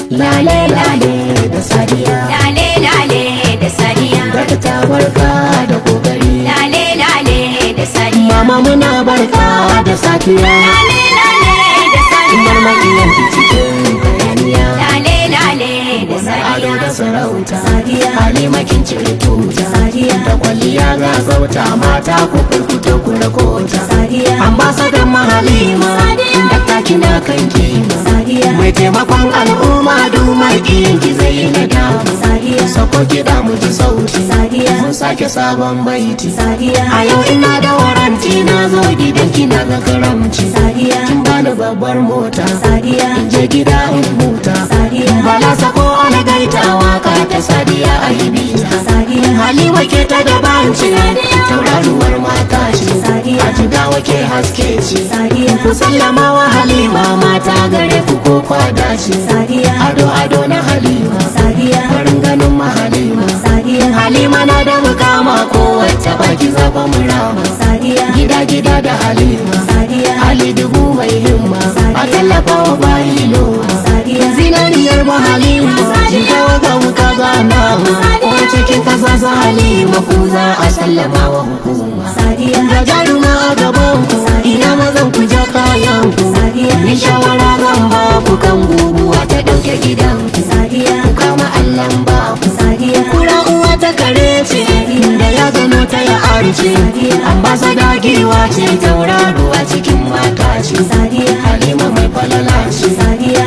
Lale lale da Sadiya. Lale lale da Sadiya. Dakta, barka da kokari. Lale lale da Sadiya. Mama, muna barka da safiya. Lale lale da Sadiya. Bar maƙiyan ki cikin hayaniya. Lale lale da Wani ado Sadiya. da sarauta. Sadiya. Halima, kin cire tuta. Sadiya. Da kwalliya ga zauta, mata ku furfuto ku rakota. Sadiya. Ambasadan Mahalima, dakta, kina kan kima. Sadiya. Mai taimakon al'umma, duk maƙiyin ki zai yi nadama. Sadiya. Sako kiɗa mu ji sauti. Sadiya. Mun sake sabon baiti. Sadiya. A yau ina da waranti, na zo gidanki na ga karamci. Sadiya. Kin bani babbar mota. Sadiya. In je gida in huta. Sadiya. Bala, sako algaita, waka ta Sadiya a yi bita. Sadiya. Halima ke ta daban ce, tauraruwar mata ce. Sadiya. A Jigawa ke haske ce. Sadiya. Ku sallama wa Halima, mata gare ku ko kwada ce. Sadiya. Ado ado na Halima. Sadiya. Farin ganin mahalima. Sadiya. Halima na da mukama, kowace baki zaba murama. Sadiya. Gida gida da Halima. Sadiya. Ali dubu mai himma, a tallafa wa bayi noma. Sadiya. Zinariyar Mahalima, Jigawa ga wuka gana ko cikin kasa sa Halima, ku za a sallama wa hukuma. Sadiya. Ga jaruma a gaban ku, ina mazan ku, ja kayan ku. Sadiya. Ni shawara zan ba ku, kan guguwa ta dauke gidan ku. Sadiya. Ku kama Allahn ba ku. Sadiya. Kura uwa ta kare ce, da ya gano ta ya arce. Ambasada giwa ce, tauraruwa cikin mata ce. Sadiya. Halima mai falala ce. Sadiya.